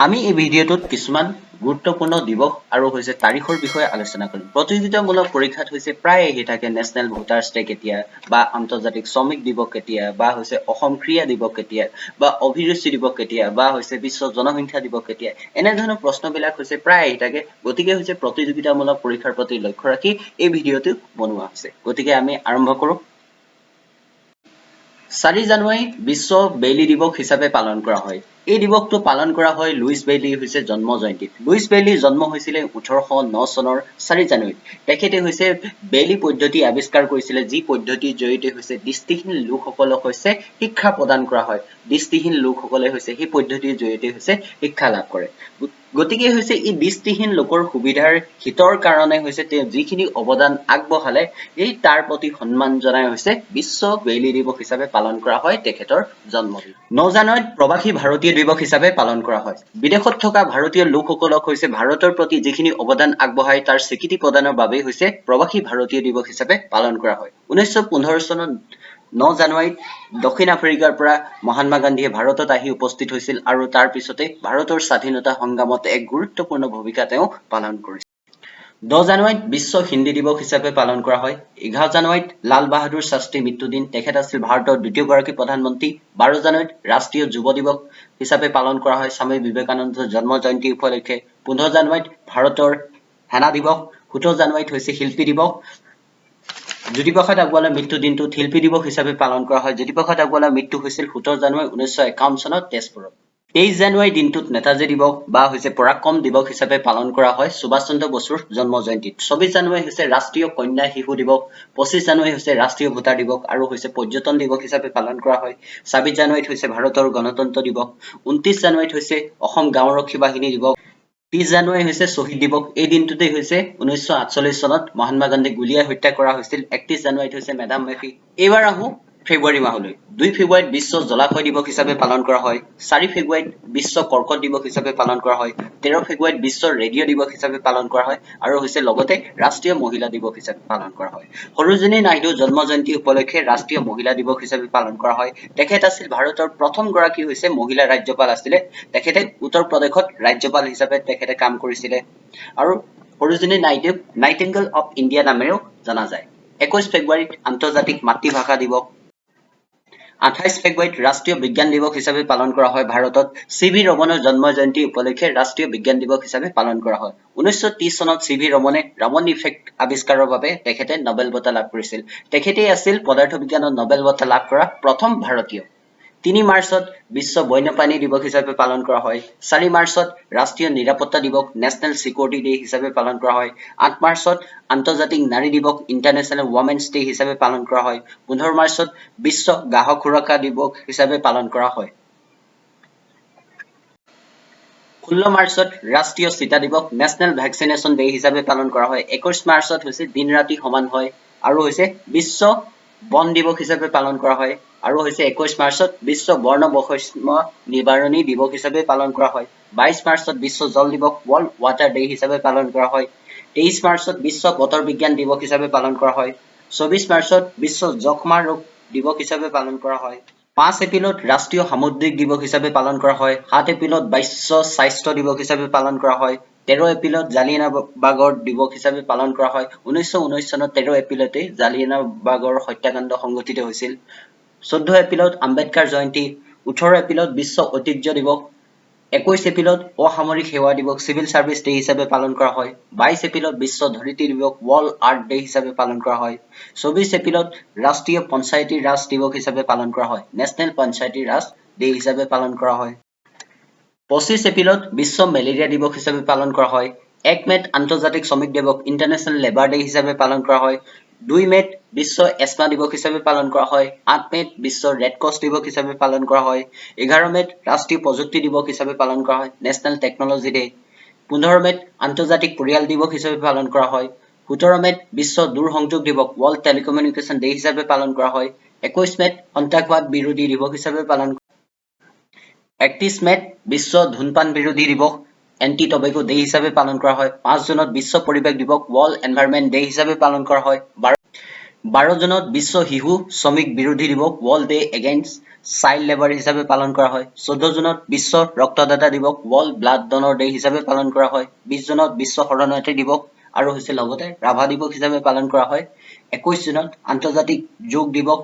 আমি এই ভিডিঅ'টোত কিছুমান গুৰুত্বপূৰ্ণ দিৱস আৰু হৈছে তাৰিখৰ বিষয়ে আলোচনা কৰিম। প্ৰতিযোগিতামূলক পৰীক্ষাত হৈছে প্ৰায় আহি থাকে নেশ্যনেল ভোটাৰ্ছ ডে কেতিয়া, বা আন্তৰ্জাতিক শ্ৰমিক দিৱস কেতিয়া, বা হৈছে অসম ক্ৰীড়া দিৱস কেতিয়া, বা অভিৰুচি দিৱস কেতিয়া, বা হৈছে বিশ্ব জনসংখ্যা দিৱস কেতিয়া, এনেধৰণৰ প্ৰশ্নবিলাক হৈছে প্ৰায় আহি থাকে। গতিকে হৈছে প্ৰতিযোগিতামূলক পৰীক্ষাৰ প্ৰতি লক্ষ্য ৰাখি এই ভিডিঅ'টো বনোৱা হৈছে। গতিকে আমি আৰম্ভ কৰোঁ। 4 জানুৱাৰী বিশ্ব বেইলি দিৱস হিচাপে পালন কৰা হয়। এই দিৱসটো পালন কৰা হয় লুইচ বেইলি হৈছে জন্ম জয়ন্তীত। লুইচ বেইলিৰ জন্ম হৈছিলে 1809 চনৰ 4 জানুৱাৰীত। তেখেতে হৈছে বেইলি পদ্ধতি আৱিষ্কাৰ কৰিছিলে, যি পদ্ধতিৰ জৰিয়তে হৈছে দৃষ্টিহীন লোকসকলক হৈছে শিক্ষা প্ৰদান কৰা হয়। দৃষ্টিহীন লোকসকলে হৈছে সেই পদ্ধতিৰ জৰিয়তে হৈছে শিক্ষা লাভ কৰে। গতিকে হৈছে এই দৃষ্টিহীন লোকৰ সুবিধাৰ হিতৰ কাৰণে হৈছে তেওঁ যিখিনি অৱদান আগবঢ়ালে, এই তাৰ প্ৰতি সন্মান জনাই হৈছে বিশ্ব বেইলি দিৱস হিচাপে পালন কৰা হয় তেখেতৰ জন্মদিন। 9 জানুৱাৰীত প্ৰৱাসী ভাৰতীয় দিৱস হিচাপে পালন কৰা হয়। বিদেশত থকা ভাৰতীয় লোকসকলক হৈছে ভাৰতৰ প্ৰতি যিখিনি অৱদান আগবঢ়ায়, তাৰ স্বীকৃতি প্ৰদানৰ বাবেই হৈছে প্ৰৱাসী ভাৰতীয় দিৱস হিচাপে পালন কৰা হয়। 1915 চনত 9 জানুৱাৰীত দক্ষিণ আফ্ৰিকাৰ পৰা মহাত্মা গান্ধীয়ে ভাৰতত আহি উপস্থিত হৈছিল আৰু তাৰ পিছতে ভাৰতৰ স্বাধীনতা সংগ্ৰামত এক গুৰুত্বপূৰ্ণ ভূমিকা তেওঁ পালন কৰিছিল। 10 জানুৱাৰীত বিশ্ব হিন্দী দিৱস হিচাপে পালন কৰা হয়। 11 জানুৱাৰীত লাল বাহাদুৰ শাস্ত্ৰীৰ মৃত্যুদিন। তেখেত আছিল ভাৰতৰ দ্বিতীয়গৰাকী প্ৰধানমন্ত্ৰী। 12 জানুৱাৰীত ৰাষ্ট্ৰীয় যুৱ দিৱস হিচাপে পালন কৰা হয় স্বামী বিবেকানন্দৰ জন্ম জয়ন্তী উপলক্ষে। 15 জানুৱাৰীত ভাৰতৰ সেনা দিৱস। 17 জানুৱাৰীত হৈছে শিল্পী দিৱস। জ্যোতিপ্ৰসাদ আগৰৱালাৰ মৃত্যু দিনটোত শিল্পী দিৱস হিচাপে পালন কৰা হয়। জ্যোতিপ্ৰসাদ আগৰৱালাৰ মৃত্যু হৈছিল 17 জানুৱাৰী 1951 চনত তেজপুৰত। 23 জানুৱাৰী দিনটোত নেতাজী দিৱস বা হৈছে পৰাক্ৰম দিৱস হিচাপে পালন কৰা হয় সুভাষ চন্দ্ৰ বসুৰ জন্ম জয়ন্তীত। 24 জানুৱাৰী হৈছে ৰাষ্ট্ৰীয় কন্যা শিশু দিৱস। 25 জানুৱাৰী হৈছে ৰাষ্ট্ৰীয় ভোটাৰ দিৱস আৰু হৈছে পৰ্যটন দিৱস হিচাপে পালন কৰা হয়। 26 জানুৱাৰীত হৈছে ভাৰতৰ গণতন্ত্ৰ দিৱস। 29 জানুৱাৰীত হৈছে অসম গাঁওৰক্ষী বাহিনী দিৱস। 30 জানুৱাৰী হৈছে শ্বহীদ দিৱস। এই দিনটোতে হৈছে 1948 চনত মহাত্মা গান্ধীক গুলীয়াই হত্যা কৰা হৈছিল। 31 জানুৱাৰীত হৈছে মেডাম মেফি। এইবাৰ আহো ফেব্ৰুৱাৰী মাহলৈ। 2 ফেব্ৰুৱাৰীত বিশ্ব জলাশয় দিৱস হিচাপে পালন কৰা হয়। 4 ফেব্ৰুৱাৰীত বিশ্ব কৰ্কট দিৱস হিচাপে পালন কৰা হয়। 13 ফেব্ৰুৱাৰীত বিশ্ব ৰেডিঅ' দিৱস হিচাপে পালন কৰা হয় আৰু হৈছে লগতে ৰাষ্ট্ৰীয় মহিলা দিৱস হিচাপে পালন কৰা হয়। সৰোজিনী নাইডু জন্ম জয়ন্তী উপলক্ষে ৰাষ্ট্ৰীয় মহিলা দিৱস হিচাপে পালন কৰা হয়। তেখেত আছিল ভাৰতৰ প্ৰথমগৰাকী হৈছে মহিলা ৰাজ্যপাল আছিলে। তেখেতে উত্তৰ প্ৰদেশত ৰাজ্যপাল হিচাপে তেখেতে কাম কৰিছিলে আৰু সৰোজিনী নাইডুক নাইটিংগল অফ ইণ্ডিয়া নামেৰেও জনা যায়। 21 ফেব্ৰুৱাৰীত আন্তৰ্জাতিক মাতৃভাষা দিৱস। 28 ফেব্ৰুৱাৰীত ৰাষ্ট্ৰীয় বিজ্ঞান দিৱস হিচাপে পালন কৰা হয়। ভাৰতত চি ভি ৰমনৰ জন্ম জয়ন্তী উপলক্ষে ৰাষ্ট্ৰীয় বিজ্ঞান দিৱস হিচাপে পালন কৰা হয়। 1930 চনত চি ভি ৰমনে ৰমন ইফেক্ট আৱিষ্কাৰৰ বাবে তেখেতে নবেল বঁটা লাভ কৰিছিল। তেখেতেই আছিল পদাৰ্থ বিজ্ঞানত নবেল বঁটা লাভ কৰা প্ৰথম ভাৰতীয়। 3 মাৰ্চত বিশ্ব বন্যপ্ৰাণী দিৱস হিচাপে পালন কৰা হয়। 4 মাৰ্চত ৰাষ্ট্ৰীয় নিৰাপত্তা দিৱস, নেশ্যনেল ছিকিউৰিটি ডে হিচাপে পালন কৰা হয়। 8 মাৰ্চত আন্তৰ্জাতিক নাৰী দিৱস, ইণ্টাৰনেশ্যনেল ৱমেন্স ডে হিচাপে পালন কৰা হয়। 15 মাৰ্চত বিশ্ব গ্ৰাহক সুৰক্ষা দিৱস হিচাপে পালন কৰা হয়। 16 মাৰ্চত ৰাষ্ট্ৰীয় ছিটা দিৱস, নেশ্যনেল ভেকচিনেশ্যন ডে হিচাপে পালন কৰা হয়। 21 মাৰ্চত হৈছে দিন ৰাতি সমান হয় আৰু হৈছে বিশ্ব বন দিৱস হিচাপে পালন কৰা হয় আৰু হৈছে 21 মাৰ্চত বিশ্ব বৰ্ণ বৈষম্য নিবাৰণী দিৱস হিচাপে পালন কৰা হয়। 22 মাৰ্চত বিশ্ব জল দিৱস, ৱৰ্ল্ড ৱাটাৰ ডে হিচাপে পালন কৰা হয়। 23 মাৰ্চত বিশ্ব বতৰ বিজ্ঞান দিৱস হিচাপে পালন কৰা হয়। 24 মাৰ্চত বিশ্ব যক্ষ্মা ৰোগ দিৱস হিচাপে পালন কৰা হয়। 5 এপ্ৰিলত ৰাষ্ট্ৰীয় সামুদ্ৰিক দিৱস হিচাপে পালন কৰা হয়। 7 এপ্ৰিলত বিশ্ব স্বাস্থ্য দিৱস হিচাপে পালন কৰা হয়। 13 এপ্ৰিলত জালিয়ানাবাগৰ দিৱস হিচাপে পালন কৰা হয়। 1919 চনত 13 এপ্ৰিলতেই জালিয়ানাবাগৰ হত্যাকাণ্ড সংঘটিত হৈছিল। 14 এপ্ৰিলত আম্বেদকাৰ জয়ন্তী। 18 এপ্ৰিলত বিশ্ব ঐতিহ্য দিৱস। 21 এপ্ৰিলত অসামৰিক সেৱা দিৱস, চিভিল চাৰ্ভিচ ডে হিচাপে পালন কৰা হয়। 22 এপ্ৰিলত বিশ্ব ধৰিত্ৰী দিৱস, ৱৰ্ল্ড আৰ্থ ডে হিচাপে পালন কৰা হয়। 24 এপ্ৰিলত ৰাষ্ট্ৰীয় পঞ্চায়তী ৰাজ দিৱস হিচাপে পালন কৰা হয়, নেশ্যনেল পঞ্চায়তী ৰাজ ডে হিচাপে পালন কৰা হয়। 25 এপ্ৰিলত বিশ্ব মেলেৰিয়া দিৱস হিচাপে পালন কৰা হয়। 1 মে'ত আন্তৰ্জাতিক শ্ৰমিক দিৱস, ইণ্টাৰনেশ্যনেল লেবাৰ ডে হিচাপে পালন কৰা হয়। 2 মে'ত বিশ্ব এজমা দিৱস হিচাপে পালন কৰা হয়। 8 মে'ত বিশ্ব ৰেড ক্ৰছ দিৱস হিচাপে পালন কৰা হয়। 11 মে'ত ৰাষ্ট্ৰীয় প্ৰযুক্তি দিৱস হিচাপে পালন কৰা হয়, নেশ্যনেল টেকনলজি ডে। 15 মে'ত আন্তৰ্জাতিক পৰিয়াল দিৱস হিচাপে পালন কৰা হয়। 17 মে'ত বিশ্ব দূৰসংযোগ দিৱস, ৱৰ্ল্ড টেলিকমিউনিকেশ্যন ডে হিচাপে পালন কৰা হয়। 21 মে'ত সন্ত্ৰাসবাদ বিৰোধী দিৱস হিচাপে পালন। 31 মে'ত বিশ্ব ধূমপান বিৰোধী দিৱস, এণ্টি টবেকো ডে হিচাপে পালন কৰা হয়। 5 জুনত বিশ্ব পৰিৱেশ দিৱস, ৱৰ্ল্ড এনভাইৰনমেণ্ট ডে হিচাপে পালন কৰা হয়। 12 জুনত বিশ্ব শিশু শ্ৰমিক বিৰোধী দিৱস, world day against child labour হিচাপে পালন কৰা হয়। 14 জুনত বিশ্ব ৰক্তদাতা দিৱস, ৱৰ্ল্ড ব্লাড ডনৰ ডে হিচাপে পালন কৰা হয়। 20 জুনত বিশ্ব শৰণাৰ্থী দিৱস আৰু হৈছে লগতে ৰাভা দিৱস হিচাপে পালন কৰা হয়। 21 জুনত আন্তৰ্জাতিক যোগ দিৱস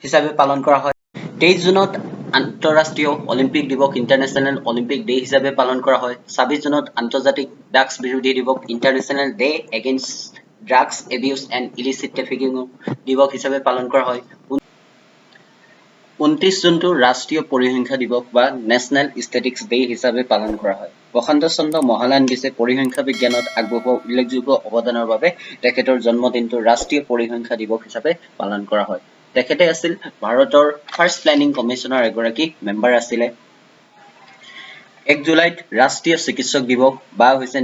হিচাপে পালন কৰা হয়। 23 জুনত আন্তঃৰাষ্ট্ৰীয় অলিম্পিক দিৱস, ইণ্টাৰনেশ্যনেল অলিম্পিক ডে হিচাপে পালন কৰা হয়। 26 জুনত আন্তৰ্জাতিক ড্ৰাগছ বিৰোধী দিৱস, International Day Against Drugs Abuse and Illicit Trafficking দিৱস হিচাপে পালন কৰা হয়। 29 জুনটো ৰাষ্ট্ৰীয় পৰিসংখ্যা দিৱস বা নেশ্যনেল ষ্টেটিষ্টিক্স ডে হিচাপে পালন কৰা হয়। প্ৰশান্ত চন্দ্ৰ মহালানবিছে পৰিসংখ্যা বিজ্ঞানত আগবঢ়োৱা উল্লেখযোগ্য অৱদানৰ বাবে তেখেতৰ জন্মদিনটো ৰাষ্ট্ৰীয় পৰিসংখ্যা দিৱস হিচাপে পালন কৰা হয়। তেখেতে আছিল ভাৰতৰ ফাৰ্ষ্ট প্লেনিং কমিশ্যনৰ এগৰাকী মেম্বাৰ আছিলে। 1 জুলাইত ৰাষ্ট্ৰীয় চিকিৎসক দিৱস বা হৈছে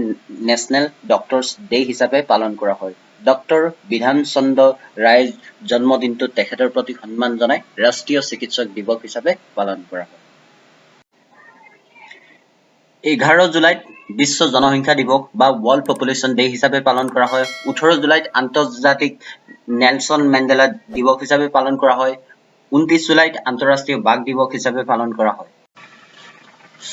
নেশ্যনেল ডক্টৰ্ছ ডে হিচাপে পালন কৰা হয়। ডক্টৰ বিধান চন্দ্ৰ ৰায়ৰ জন্মদিনটোত তেখেতৰ প্ৰতি সন্মান জনাই ৰাষ্ট্ৰীয় চিকিৎসক দিৱস হিচাপে পালন কৰা হয়। 11 জুলাইত বিশ্ব জনসংখ্যা দিৱস বা ৱৰ্ল্ড পপুলেশ্যন ডে হিচাপে পালন কৰা হয়। 18 জুলাইত আন্তৰ্জাতিক নেলছন মেণ্ডেলা দিৱস হিচাপে পালন কৰা হয়। 29 জুলাইত আন্তঃৰাষ্ট্ৰীয় বাঘ দিৱস হিচাপে পালন কৰা হয়।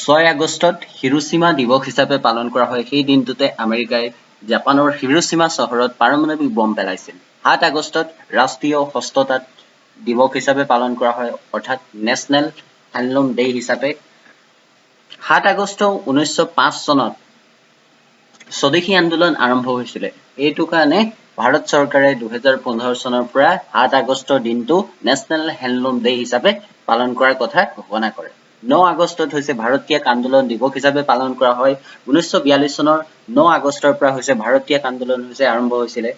6 আগষ্টত হিৰোচিমা দিৱস হিচাপে পালন কৰা হয়। সেই দিনটোতে আমেৰিকাই জাপানৰ হিৰোচিমা চহৰত পাৰমাণৱিক বম পেলাইছিল। 7 আগষ্টত ৰাষ্ট্ৰীয় হস্ততাঁত দিৱস হিচাপে পালন কৰা হয়, অৰ্থাৎ নেশ্যনেল হেণ্ডলুম ডে হিচাপে। 7 আগষ্ট 1905 চনত স্বদেশী আন্দোলন আৰম্ভ হৈছিলে। এইটো কাৰণে ভাৰত চৰকাৰে 2015 চনৰ পৰা 7 আগষ্টৰ দিনটো নেশ্যনেল হেণ্ডলুম ডে হিচাপে পালন কৰাৰ কথা ঘোষণা কৰে। 9 আগষ্টত হৈছে ভাৰত ত্যাগ আন্দোলন দিৱস হিচাপে পালন কৰা হয়। 1942 চনৰ 9 আগষ্টৰ পৰা হৈছে ভাৰত ত্যাগ আন্দোলন হৈছে আৰম্ভ হৈছিলে।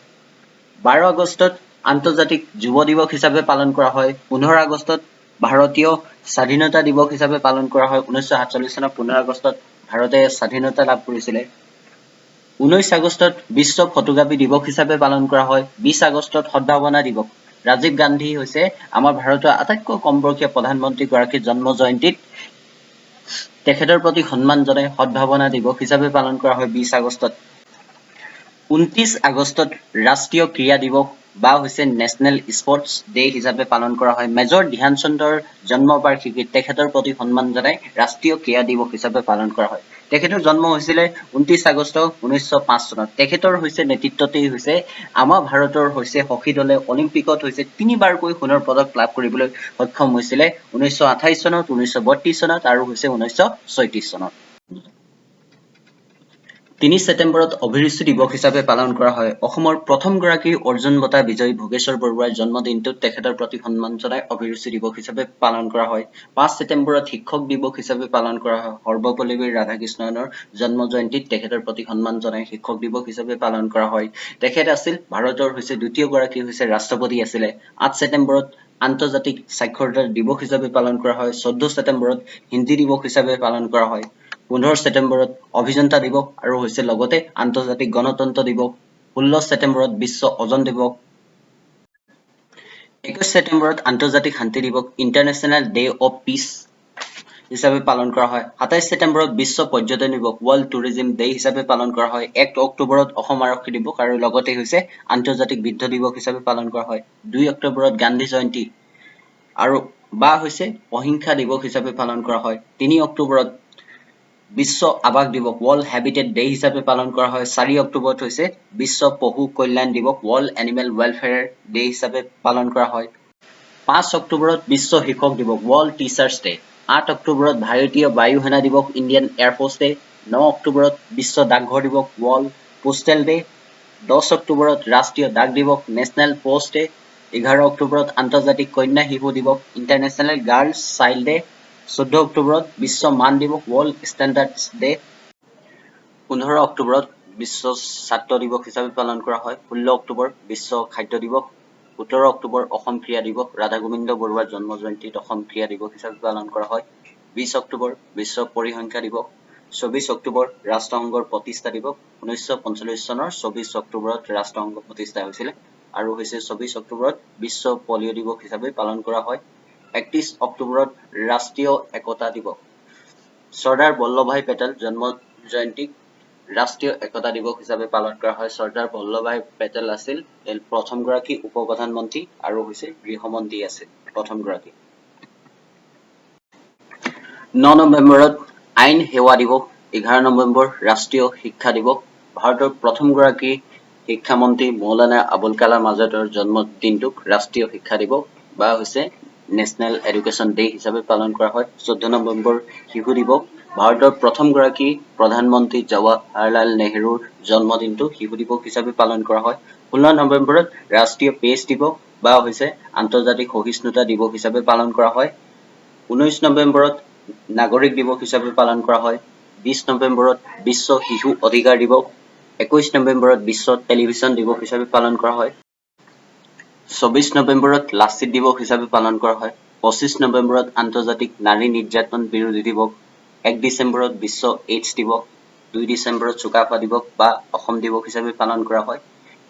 12 আগষ্টত আন্তৰ্জাতিক যুৱ দিৱস হিচাপে পালন কৰা হয়। 15 আগষ্টত ভাৰতীয় স্বাধীনতা দিৱস হিচাপে পালন কৰা হয়। 1947 চনৰ 15 আগষ্টত ভাৰতে স্বাধীনতা লাভ কৰিছিলে। 19 আগষ্টত বিশ্ব ফটোগ্ৰাফী দিৱস হিচাপে পালন কৰা হয়। 20 আগষ্টত সদ্ভাৱনা দিৱস। ৰাজীৱ গান্ধী হৈছে আমাৰ ভাৰতৰ আটাইতকৈ কম বয়সীয়া প্ৰধানমন্ত্ৰী গৰাকীৰ জন্ম জয়ন্তীত তেখেতৰ প্ৰতি সন্মান জনাই সদ্ভাৱনা দিৱস হিচাপে পালন কৰা হয় 20 আগষ্টত। 29 আগষ্টত ৰাষ্ট্ৰীয় ক্ৰীড়া দিৱস বা হৈছে নেশ্যনেল স্পৰ্টছ ডে হিচাপে পালন কৰা হয়। মেজৰ ধ্যানচন্দৰ জন্ম বাৰ্ষিকীত তেখেতৰ প্ৰতি সন্মান জনাই ৰাষ্ট্ৰীয় ক্ৰীড়া দিৱস হিচাপে পালন কৰা হয়। তেখেতৰ জন্ম হৈছিলে 29 আগষ্ট 1905 চনত। তেখেতৰ হৈছে নেতৃত্বতেই হৈছে আমাৰ ভাৰতৰ হৈছে হকী দলে অলিম্পিকত হৈছে তিনিবাৰকৈ সোণৰ পদক লাভ কৰিবলৈ সক্ষম হৈছিলে, 1928 চনত, 1932 চনত আৰু হৈছে 1936 চনত। 3 ছেপ্টেম্বৰত অভিৰুচি দিৱস হিচাপে পালন কৰা হয়। অসমৰ প্ৰথমগৰাকী অৰ্জুন বঁটা বিজয়ী ভোগেশ্বৰ বৰুৱাৰ জন্মদিনটোত তেখেতৰ প্ৰতি সন্মান জনাই অভিৰুচি দিৱস হিচাপে পালন কৰা হয়। 5 ছেপ্টেম্বৰত শিক্ষক দিৱস হিচাপে পালন কৰা হয়। সৰ্বপল্লী ৰাধাকৃষ্ণনৰ জন্ম জয়ন্তীত তেখেতৰ প্ৰতি সন্মান জনাই শিক্ষক দিৱস হিচাপে পালন কৰা হয়। তেখেত আছিল ভাৰতৰ হৈছে দ্বিতীয়গৰাকী হৈছে ৰাষ্ট্ৰপতি আছিলে। 8 ছেপ্টেম্বৰত আন্তৰ্জাতিক সাক্ষৰতা দিৱস হিচাপে পালন কৰা হয়। 14 ছেপ্টেম্বৰত হিন্দী দিৱস হিচাপে পালন কৰা হয়। 15 ছেপ্টেম্বৰত অভিযন্তা দিৱস আৰু হৈছে লগতে আন্তৰ্জাতিক গণতন্ত্ৰ দিৱস। 16 ছেপ্টেম্বৰত বিশ্ব অজন দিৱস। 21 ছেপ্টেম্বৰত আন্তৰ্জাতিক শান্তি দিৱস, ইণ্টাৰনেশ্যনেল ডে অফ পিচ হিচাপে পালন কৰা হয়। 27 ছেপ্টেম্বৰত বিশ্ব পৰ্যটন দিৱস, ৱৰ্ল্ড টুৰিজিম ডে হিচাপে পালন কৰা হয়। 1 অক্টোবৰত অসম আৰক্ষী দিৱস আৰু লগতে হৈছে আন্তৰ্জাতিক বৃদ্ধ দিৱস হিচাপে পালন কৰা হয়। 2 অক্টোবৰত গান্ধী জয়ন্তী আৰু বা হৈছে অহিংসা দিৱস হিচাপে পালন কৰা হয়। 3 অক্টোবৰত বিশ্ব আৱাস দিৱস, ৱৰ্ল্ড হেবিটেট ডে হিচাপে পালন কৰা হয়। 4 অক্টোবৰত হৈছে বিশ্ব পশু কল্যাণ দিৱস, ৱৰ্ল্ড এনিমেল ৱেলফেয়াৰ ডে হিচাপে পালন কৰা হয়। 5 অক্টোবৰত বিশ্ব শিক্ষক দিৱস, ৱৰ্ল্ড টিচাৰ্ছ ডে। 8 অক্টোবৰত ভাৰতীয় বায়ু সেনা দিৱস, ইণ্ডিয়ান এয়াৰফ'ৰ্চ ডে। 9 অক্টোবৰত বিশ্ব ডাকঘৰ দিৱস, ৱৰ্ল্ড পোষ্টেল ডে। 10 অক্টোবৰত ৰাষ্ট্ৰীয় ডাক দিৱস, নেশ্যনেল পোষ্ট ডে। 11 অক্টোবৰত আন্তৰ্জাতিক কন্যা শিশু দিৱস, ইণ্টাৰনেশ্যনেল গাৰ্লছ চাইল্ড ডে। 14 অক্টোবৰত বিশ্ব মান দিৱস, ৱৰ্ল্ড ষ্টেণ্ডাৰ্ডছ ডে। 15 অক্টোবৰত বিশ্ব ছাত্ৰ দিৱস হিচাপে পালন কৰা হয়। 16 অক্টোবৰ বিশ্ব খাদ্য দিৱস। 17 অক্টোবৰ অসম ক্ৰীড়া দিৱস। ৰাধা গোবিন্দ বৰুৱাৰ জন্ম জয়ন্তীত অসম ক্ৰীড়া দিৱস হিচাপে পালন কৰা হয়। 20 অক্টোবৰ বিশ্ব পৰিসংখ্যা দিৱস। 24 অক্টোবৰ ৰাষ্ট্ৰসংঘৰ প্ৰতিষ্ঠা দিৱস। 1945 চনৰ 24 অক্টোবৰত ৰাষ্ট্ৰসংঘ প্ৰতিষ্ঠা হৈছিলে আৰু হৈছে 24 অক্টোবৰত বিশ্ব পলিঅ' দিৱস হিচাপে পালন কৰা হয়। 31 অক্টোবৰত ৰাষ্ট্ৰীয় একতা দিৱস। চৰ্দাৰ বল্লভভাই পেটেল জন্ম জয়ন্তীক ৰাষ্ট্ৰীয় একতা দিৱস হিচাপে পালন কৰা হয়। চৰ্দাৰ বল্লভভাই পেটেল আছিল প্ৰথমগৰাকী উপ প্ৰধানমন্ত্ৰী আৰু হৈছে গৃহমন্ত্ৰী আছিল প্ৰথমগৰাকী। 9 নৱেম্বৰত আইন সেৱা দিৱস। 11 নৱেম্বৰ ৰাষ্ট্ৰীয় শিক্ষা দিৱস। ভাৰতৰ প্ৰথমগৰাকী শিক্ষামন্ত্ৰী মৌলানা আবুল কালাম আজাদৰ জন্মদিনটোক ৰাষ্ট্ৰীয় শিক্ষা দিৱস বা হৈছে নেশ্যনেল এডুকেশ্যন ডে হিচাপে পালন কৰা হয়। 14 নৱেম্বৰ শিশু দিৱস। ভাৰতৰ প্ৰথমগৰাকী প্ৰধানমন্ত্ৰী জৱাহৰলাল নেহৰুৰ জন্মদিনটো শিশু দিৱস হিচাপে পালন কৰা হয়। 16 নৱেম্বৰত ৰাষ্ট্ৰীয় প্ৰেছ দিৱস বা হৈছে আন্তৰ্জাতিক সহিষ্ণুতা দিৱস হিচাপে পালন কৰা হয়। 19 নৱেম্বৰত নাগৰিক দিৱস হিচাপে পালন কৰা হয়। 20 নৱেম্বৰত বিশ্ব শিশু অধিকাৰ দিৱস। 21 নৱেম্বৰত বিশ্ব টেলিভিছন দিৱস হিচাপে পালন কৰা হয়। 24 নৱেম্বৰত লাচিত দিৱস হিচাপে পালন কৰা হয়। 25 নৱেম্বৰত আন্তৰ্জাতিক নাৰী নিৰ্যাতন বিৰোধী দিৱস। 1 ডিচেম্বৰত বিশ্ব এইডছ দিৱস। 2 ডিচেম্বৰত চুকাফা দিৱস বা অসম দিৱস হিচাপে পালন কৰা হয়।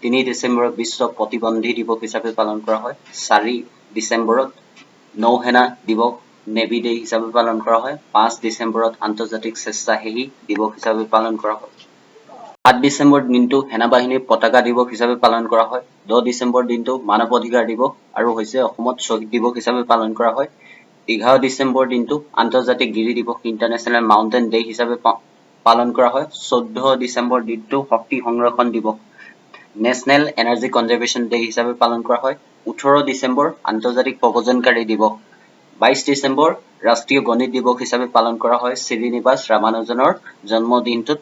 3 ডিচেম্বৰত বিশ্ব প্ৰতিবন্ধী দিৱস হিচাপে পালন কৰা হয়। 4 ডিচেম্বৰত নৌসেনা দিৱস, নেভি ডে হিচাপে পালন কৰা হয়। 5 ডিচেম্বৰত আন্তৰ্জাতিক স্বেচ্ছাসেৱী দিৱস হিচাপে পালন কৰা হয়। 7 ডিচেম্বৰ দিনটো সেনাবাহিনীৰ পতাকা দিৱস হিচাপে পালন কৰা হয়। 10 ডিচেম্বৰ দিনটো মানৱ অধিকাৰ দিৱস আৰু হৈছে অসমত শ্বহীদ দিৱস হিচাপে পালন কৰা হয়। 11 ডিচেম্বৰ দিনটো আন্তৰ্জাতিক গিৰি দিৱস, ইণ্টাৰনেশ্যনেল মাউণ্টেইন ডে হিচাপে পালন কৰা হয়। 14 ডিচেম্বৰ দিনটো শক্তি সংৰক্ষণ দিৱস, নেশ্যনেল এনাৰ্জি কনজাৰ্ভেশ্যন ডে হিচাপে পালন কৰা হয়। 18 ডিচেম্বৰ আন্তৰ্জাতিক প্ৰব্ৰজনকাৰী দিৱস। 22 ডিচেম্বৰ ৰাষ্ট্ৰীয় গণিত দিৱস হিচাপে পালন কৰা হয় শ্ৰীনিবাস ৰামানুজনৰ জন্মদিনটোত।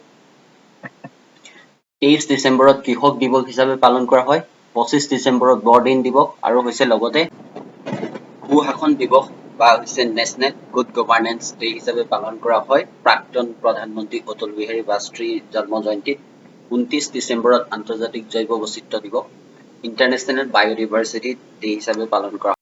23 ডিচেম্বৰত কৃষক দিৱস হিচাপে পালন কৰা হয়। 25 ডিচেম্বৰত বৰদিন দিৱস আৰু হৈছে লগতে সুশাসন দিৱস বা হৈছে নেশ্যনেল গুড গভাৰ্নেন্স ডে হিচাপে পালন কৰা হয় প্ৰাক্তন প্ৰধানমন্ত্ৰী অটল বিহাৰী বাজপেয়ীৰ জন্ম জয়ন্তীত। 29 ডিচেম্বৰত আন্তৰ্জাতিক জৈৱ বৈচিত্ৰ্য দিৱস, ইণ্টাৰনেশ্যনেল বায়'ডাইভাৰ্চিটি ডে হিচাপে পালন কৰা।